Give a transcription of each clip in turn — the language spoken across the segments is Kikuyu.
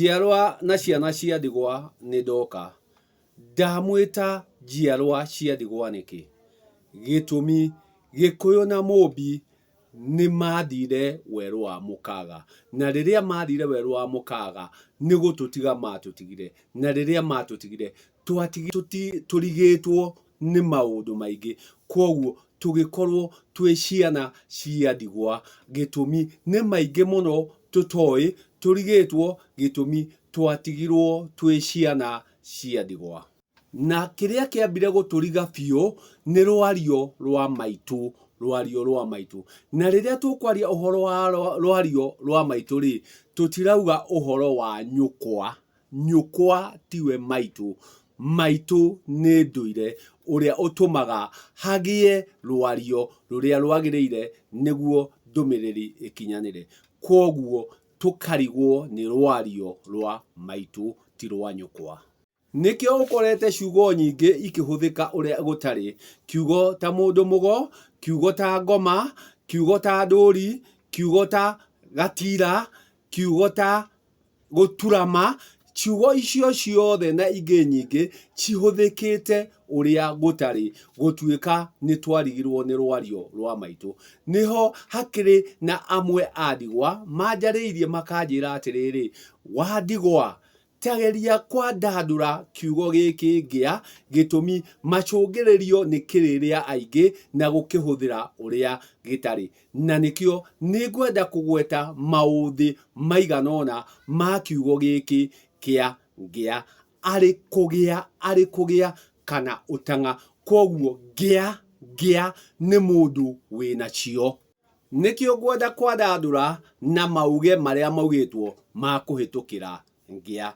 Njiarwa na ciana cia ndigwa nĩ ndoka. Ndamwĩta njiarwa cia ndigwa nĩkĩ? Gĩtũmi, Gĩkũyũ na Mũmbi nĩ mathire werũ wa mũkaga. Na rĩrĩa mathire werũ wa mũkaga, nĩ gũtũtiga matũtigire. Na rĩrĩa matũtigire, tũrigĩtwo nĩ maũndũ maingĩ. Kwoguo tũgĩkorwo twĩ ciana cia ndigwa. Gĩtũmi nĩ maingĩ mũno tũtoĩ, tũrigĩtwo gĩtũmi twatigirwo twĩ ciana cia ndigwa. Na kĩrĩa kĩambire gũtũriga biũ nĩ rwario rwa maitũ, rwario rwa maitũ. Na rĩrĩa tũkwaria ũhoro wa rwario rwa maitũ rĩ, tũtirauga ũhoro wa nyũkwa. Nyũkwa tiwe maitũ, maitũ nĩ ndũire ũrĩa ũtũmaga hagĩe rwario rũrĩa rwagĩrĩire nĩguo ndũmĩrĩri ĩkinyanĩre. Kwoguo tũkarigwo nĩ rwario rwa maitũ ti rwa nyũkwa. Nĩkĩo ũkorete ciugo nyingĩ ikĩhũthĩka ũrĩa gũtarĩ, kiugo ta mũndũ mũgo, kiugo ta ngoma, kiugo ta ndũri, kiugo ta gatira, kiugo ta gũturama, ciugo icio ciothe na ingĩ nyingĩ cihũthĩkĩte ũrĩa gũtarĩ, gũtuĩka nĩ twarigirwo nĩ rwario rwa maitũ. Nĩho hakĩrĩ na amwe a ndigwa manjarĩirie makanjĩra atĩrĩrĩ, wa ndigwa, Ta geria kwandandũra kiugo gĩkĩ ngĩa gĩtũmi macũngĩrĩrio nĩ kĩrĩrĩa aingĩ na gũkĩhũthĩra ũrĩa gĩtarĩ. Na nĩkĩo nĩngwenda kũgweta maũthĩ maigana ũna ma kiugo gĩkĩ kĩa ngĩa arĩ kũgĩa arĩ kũgĩa kana ũtang'a. Kwoguo ngĩa ngĩa nĩ mũndũ wĩna cio. Nĩkĩo ngwenda kwandandũra na mauge marĩa maugĩtwo ma kũhĩtũkĩra ngĩa.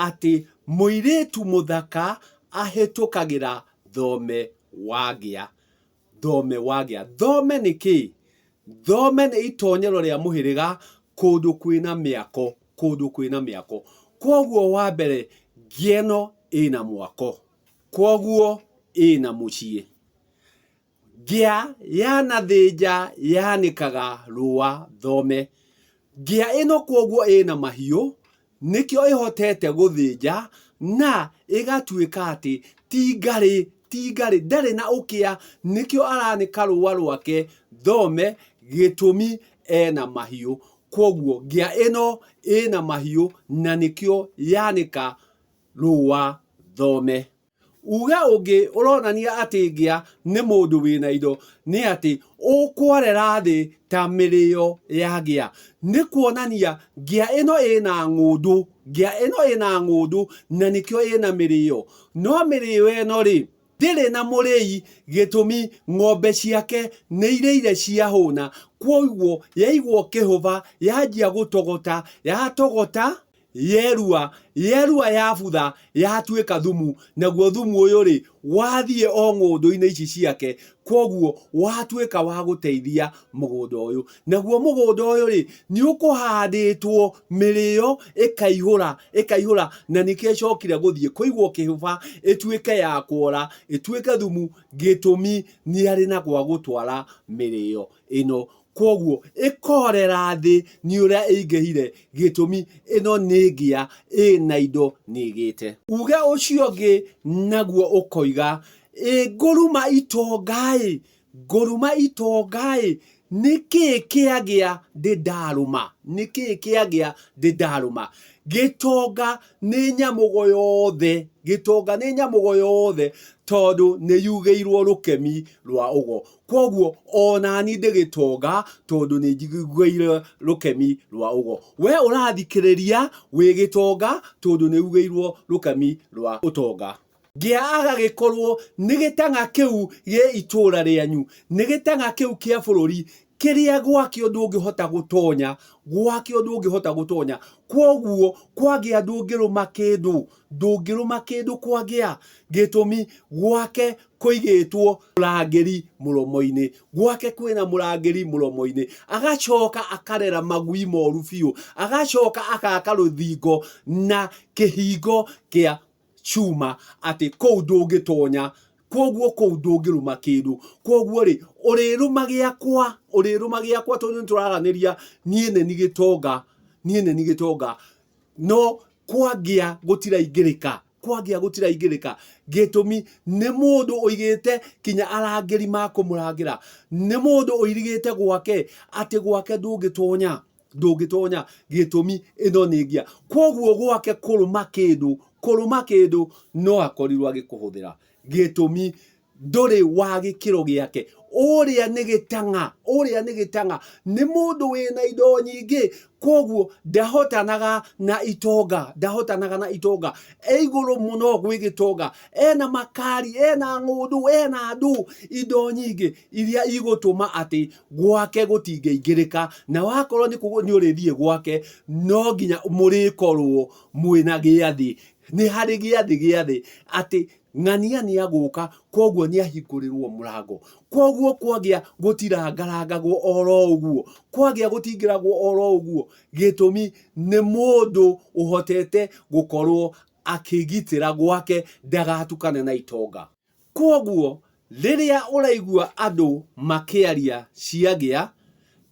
Atĩ mũirĩtu mũthaka ahĩtũkagĩra thome wa ngĩa. Thome wa ngĩa. Thome nĩ kĩĩ? Thome nĩ itonyero rĩa mũhĩrĩga kũndũ kwĩna mĩako, kũndũ kwĩna mĩako. Kwoguo wa mbere ngĩa ĩno ĩna mwako. Kwoguo ĩna mũciĩ. Ngĩa yanathĩnja yanĩkaga rũa thome. Ngĩa ĩno kwoguo ĩna mahiũ, nĩkĩo ĩhotete gũthĩnja na ĩgatuĩka atĩ ti ngarĩ, ti ngarĩ, ndarĩ na ũkĩa, nĩkĩo aranĩka rũa rwake thome, gĩtũmi ena mahiũ. Kwoguo ngĩa ĩno ĩna mahiũ na nĩkĩo yanĩka rũa thome. Uge ũngĩ ũronania atĩ ngĩa nĩ mũndũ wĩna indo nĩ atĩ ũkworera thĩ ta mĩrĩo ya ngĩa. Nĩ kuonania ngĩa ĩno ĩna ng'ũndũ, ngĩa ĩno ĩna ng'ũndũ na nĩkĩo ĩna mĩrĩo. No mĩrĩo ĩno rĩ, ndĩrĩ na mũrĩi gĩtũmi ng'ombe ciake nĩ irĩire ciahũna. Kwoguo yaigwo kĩhũba yanjia gũtogota, yatogota Yerua, yerua yabutha yatuĩka thumu, naguo thumu ũyũ-rĩ, wathiĩ o ng'ũndũ-inĩ ici ciake, kwoguo watuĩka wa gũteithia mũgũnda ũyũ. Naguo mũgũnda ũyũ-rĩ, nĩ ũkũhandĩtwo mĩrĩo ĩkaihũra, ĩkaihũra, na nĩkĩo ĩcokire gũthiĩ kũigwo kĩhũba ĩtuĩke ya kuora, ĩtuĩke thumu, gĩtũmi nĩ arĩ na gwa gũtwara mĩrĩo ĩno. Kwoguo ĩkorera thĩ nĩ ũrĩa ĩingĩhire, gĩtũmi ĩno nĩ ngĩa ĩna indo nĩĩgĩte. Uge ũcio ũngĩ naguo ũkoiga, Ĩ ngũruma itonga-ĩ, ngũruma itonga-ĩ, nĩ kĩĩ kĩagĩa ndĩ ndarũma? Nĩ kĩĩ kĩagĩa ndĩ ndarũma? Gĩtonga nĩ nyamũgo yothe, gĩtonga nĩ nyamũgo yothe tondũ nĩ yugĩirwo rũkemi rwa ũgo. Kwoguo onani ndĩ gĩtonga tondũ nĩ njiguĩire rũkemi rwa ũgo. We ũrathikĩrĩria wĩ gĩtonga tondũ nĩ ugĩirwo rũkemi rwa ũtonga. Ngĩa agagĩkorwo nĩ gĩtang'a kĩu gĩ itũũra rĩanyu, nĩ gĩtang'a kĩu kĩa bũrũri kĩrĩa gwakĩo ndũngĩhota gũtonya, gwakĩo ndũngĩhota gũtonya. Kwoguo kwagĩa ndũngĩrũma kĩndũ, ndũngĩrũma kĩndũ kwagĩa. Gĩtũmi gwake kũigĩtwo mũrangĩri mũromo-inĩ, gwake kwĩna mũrangĩri mũromo-inĩ, agacoka akarera magui moru biũ, agacoka agaka rũthingo na kĩhingo kĩa cuma atĩ kũu ndũngĩtonya, kwoguo kũu ndũngĩrũma kĩndũ. Kwoguo rĩ, ũrĩrũma gĩakwa, ũrĩrũma gĩakwa tondũ nĩ tũraranĩria, niĩ nĩ niĩ gĩtonga, niĩ nĩ niĩ gĩtonga. No kwangĩa gũtiraingĩrĩka, kwangĩa gũtiraingĩrĩka. Gĩtũmi nĩ mũndũ ũigĩte kinya arangĩri ma kũmũrangĩra, nĩ mũndũ ũirigĩte gwake atĩ gwake ndũngĩtonya, ndũngĩtonya. Gĩtũmi ĩno nĩ ngia. Kwoguo gwake kũrũma kĩndũ, kũrũma kĩndũ no akorirwo agĩkũhũthĩra. Gĩtũmi ndũrĩ wa gĩkĩro gĩake. Ũrĩa nĩ gĩtang'a, ũrĩa nĩ gĩtang'a, nĩ mũndũ wĩna indo nyingĩ, koguo ndahotanaga na itonga, ndahotanaga na itonga, e igũrũ mũno gwĩ gĩtonga, ena makari, ena ng'ũndũ, ena andũ, indo nyingĩ iria igũtũma atĩ gwake gũtingĩingĩrĩka, na wakorwo nĩ ũrĩthiĩ gwake, no nginya mũrĩkorwo mwĩna gĩathĩ, nĩ harĩ gĩathĩ gĩathĩ atĩ Ng'ania nĩ agũka, kwoguo nĩ ahingũrĩrwo mũrango. Kwoguo kwagĩa gũtirangarangagwo oro ũguo, kwagĩa gũtingĩragwo oro ũguo. Gĩtũmi nĩ mũndũ ũhotete gũkorwo akĩgitĩra gwake ndagatukane na itonga. Kwoguo rĩrĩa ũraigua andũ makĩaria cia ngĩa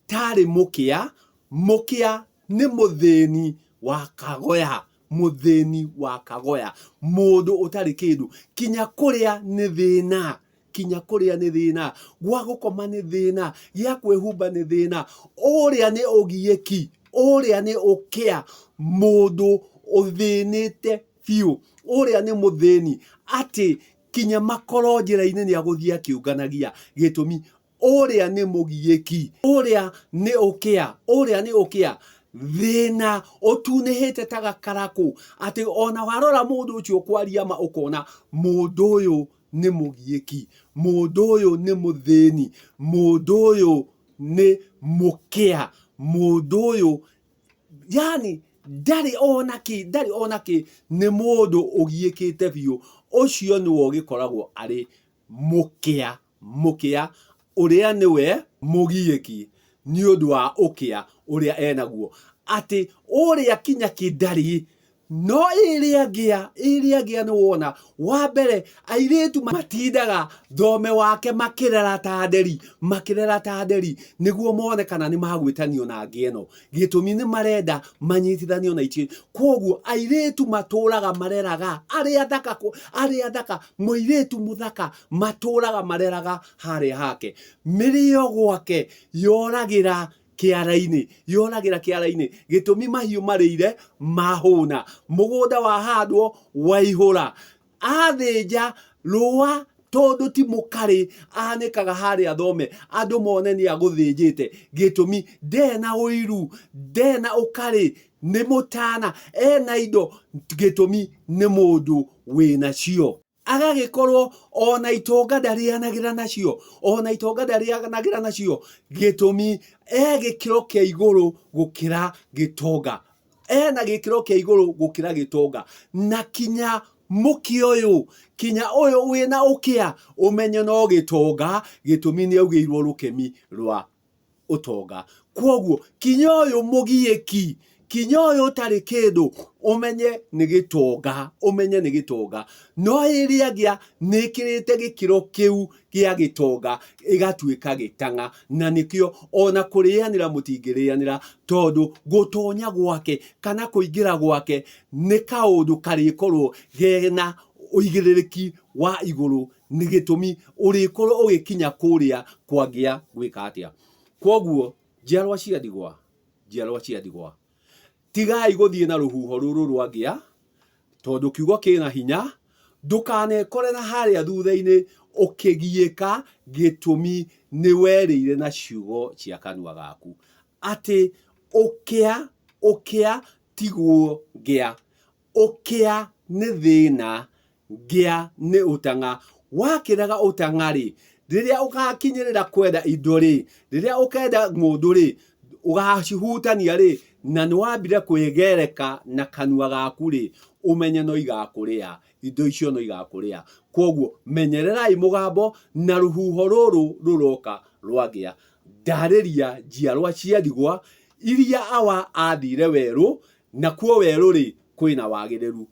tarĩ mũkĩa, mũkĩa nĩ mũthĩni wa kagoya. Mũthĩni wa kagoya, mũndũ ũtarĩ kĩndũ, kinya kũrĩa nĩ thĩna, kinya kũrĩa nĩ thĩna, gwa gũkoma nĩ thĩna, gĩa kwĩhumba nĩ thĩna, ũrĩa nĩ ũgiĩki, ũrĩa nĩ ũkĩa, mũndũ ũthĩnĩte biũ, ũrĩa nĩ mũthĩni, atĩ kinya makoro njĩra-inĩ nĩ agũthiĩ akĩũnganagia, gĩtũmi Ũrĩa nĩ mũgiĩki, ũrĩa nĩ ũkĩa, ũrĩa nĩ ũkĩa, thĩna ũtunĩhĩte ta gakarakũ, atĩ ona warora mũndũ ũcio kwaria ma ũkona mũndũ ũyũ nĩ mũgiĩki, mũndũ ũyũ nĩ mũthĩni, mũndũ ũyũ nĩ mũkĩa, mũndũ ũyũ yani ndarĩ ona kĩ, ndarĩ ona kĩ, nĩ mũndũ ũgiĩkĩte biũ. Ũcio nĩwe ũgĩkoragwo arĩ mũkĩa, mũkĩa, ũrĩa nĩwe mũgiĩki nĩ ũndũ wa ũkĩa ũrĩa enaguo, atĩ ũrĩa kinya kĩndarĩ, no ĩrĩa ngĩa, ĩrĩa ngĩa nĩ wona, wa mbere airĩtu matindaga thome wake makĩrera ta nderi, makĩrera ta nderi, nĩguo mone kana nĩ magwĩtanio na ngĩa ĩno. Gĩtũmi nĩ marenda manyitithanio na itĩ. Kwoguo airĩtu matũraga mareraga arĩa thaka, arĩa thaka, mũirĩtu mũthaka matũraga mareraga harĩa hake. Mĩrĩo gwake yoragĩra kĩara-inĩ, yoragĩra kĩara-inĩ. Gĩtũmi mahiũ marĩire mahũna, mũgũnda wahandwo waihũra. Athĩnja rũa tondũ ti mũkarĩ anĩkaga harĩa thome andũ mone nĩ agũthĩnjĩte. Gĩtũmi ndarĩ na ũiru, ndarĩ na ũkarĩ, nĩ mũtana, ena indo, gĩtũmi nĩ mũndũ wĩnacio. Agagĩkorwo ona itonga ndarĩanagĩra nacio, ona itonga ndarĩanagĩra nacio, gĩtũmi e gĩkĩro kĩa igũrũ gũkĩra gĩtonga. Ena gĩkĩro kĩa igũrũ gũkĩra gĩtonga. Na kinya mũkĩa ũyũ, kinya ũyũ wĩna ũkĩa, ũmenye no gĩtonga, gĩtũmi nĩ augĩirwo rũkemi rwa ũtonga. Kwoguo kinya ũyũ mũgiĩki, kinya ũyũ ũtarĩ kĩndũ, ũmenye nĩ gĩtonga, ũmenye nĩ gĩtonga. No ĩrĩa ngĩa nĩ ĩkĩrĩte gĩkĩro kĩu gĩa gĩtonga ĩgatuĩka gĩtang'a, na nĩkĩo ona kũrĩanĩra mũtingĩrĩanĩra, tondũ gũtonya gwake kana kũingĩra gwake nĩ kaũndũ karĩkorwo kena ũigĩrĩrĩki wa igũrũ, nĩ gĩtũmi ũrĩkorwo ũgĩkinya kũrĩa kwangĩa gwĩka atĩa. Kwoguo njiarwa cia ndigwa, njiarwa cia ndigwa, Tigai gũthiĩ na rũhuho rũrũ rwa ngĩa, tondũ kiugo kĩna hinya, ndũkanekore na harĩa thutha-inĩ ũkĩgiĩka gĩtũmi nĩ werĩire na ciugo cia kanua gaku atĩ ũkĩa, ũkĩa tiguo ngĩa, ũkĩa nĩ thĩna Ngĩa nĩ ũtang'a. Wakĩrega ũtang'a-rĩ, rĩrĩa ũgakinyĩrĩra kwenda indo-rĩ, rĩrĩa ũkenda ng'ũndũ-rĩ, ũgacihutania-rĩ, na nĩ wambire kwĩgereka na kanua gaku-rĩ, ũmenye no igakũrĩa, indo icio no igakũrĩa. Kwoguo menyererai mũgambo na rũhuho rũrũ rũroka rwa ngĩa. Ndarĩria njiarwa cia ndigwa iria Awa athire werũ, nakuo werũ-rĩ, kwĩna wagĩrĩru.